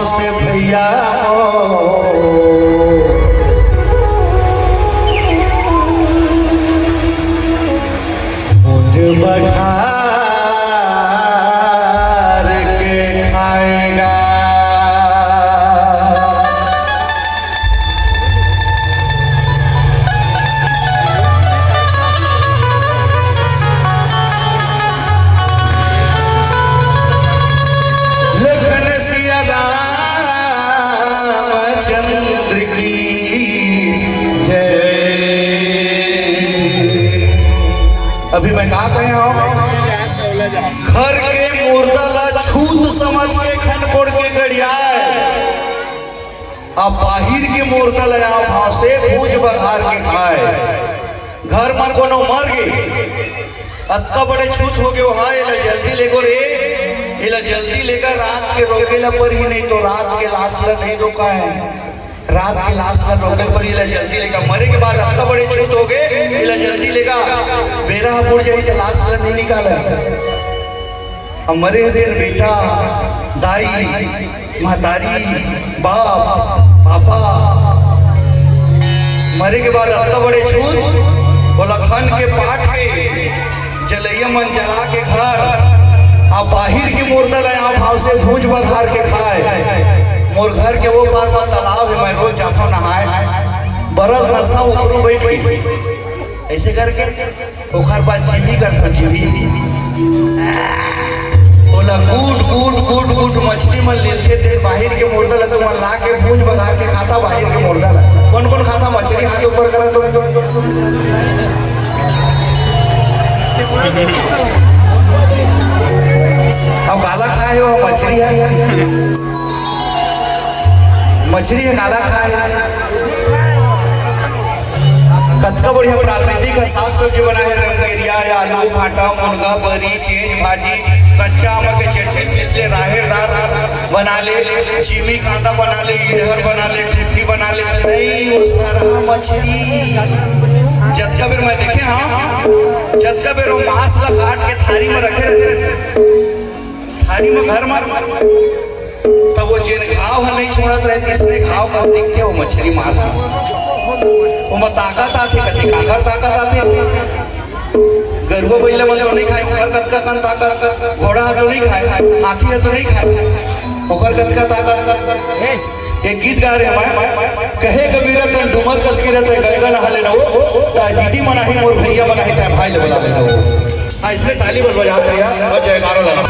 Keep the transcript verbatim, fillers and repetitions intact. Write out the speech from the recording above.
से भैया हो, मुझ बघार के खाएगा। लखन सिया रामचंद्र की जय। अभी मैं का कहे हूँ, घर के मुर्दा ला छूत समझ के खन कोड़ के गड़ियाए, अब बाहिर के मुर्दा ला आप भाव से पूज बघार के खाए। घर म कोनो मर गे, अतका बड़े छूत हो गे, हाय, एला जल्दी लेगो रे, एला जल्दी लेगा, रात के रोके ला परही, नहीं तो रात के लाश ला नहीं रोका है, रात के लाश ला रोके परही, एला जल्दी लेगा। मरे के बाद अतका बड़े छूत हो गे, एला जल्दी लेगा, बेरा ह बुड़ जाही त लाश ला नहीं निकाले। अब मरे दिन बेटा, दाई, महतारी, बाप, पापा, मरे के बाद अतका बड़े छूत, ओला खन के पाट के, जलैया मन जला के घर, अब बाहिर के मुर्दा ला यहाँ भाव से भूज बघार के खाए। मोर घर के वो पार म तालाब है, मैं रोज जाता हूँ नहाए, बरस घसता हूँ ओकरो बैठ के, ऐसे करके ओखर बाद जीभी करथन, जीभी। ओला कूट, कूट, कूट, कूट मछली मन लेथे, तेन बाहिर के मुर्दा ला तुमन ला के भूज बघार के खाता, बाहिर के मुर्दा ला। कौन, कौन खाता मछली? हाथ ऊपर करा तो। अब काला खाए हो मछली है? मछली ह काला खाए। कतका बढ़िया प्राकृतिक ह, साग सब्जी बनाए हे, रमकेरिया, आलू, भांटा, मुनगा, बरी, चेंच, भाजी, कच्चा आम के चटनी पीस ले, राहेर दार बना ले, जीमी कांदा बना ले, इडहर बना ले, टुट्टी बना ले, नहीं वो सरहा मछली। जतका बेर मैं देखे हाँ, जतका बेर वो मांस ला काट के थारी में रखे रहते, थारी में घर में तब वो जेन घाव ह नहीं छोड़त रहे, तिसने घाव कस दिखथे वो मछली मांस ह। ओमा ताकत आथे, कथे काखर ताकत आथे। गरुआ बइला मन तो नहीं खाए, ओखर कतका कन ताकत, घोड़ा ह तो नहीं खाए, हाथी ह तो नहीं खाए, ओखर कतका ताकत। एक गीत गा रहे मैं, कहे कबीरा तन डूमर कस गिरत है, गंगा नहा लेना वो, ताय दीदी मनाही मोर भैया मनाही, ताय भाई ले बला लेना वो। हाँ, इसमें ताली बस बजा दिया और जयकारा लगा।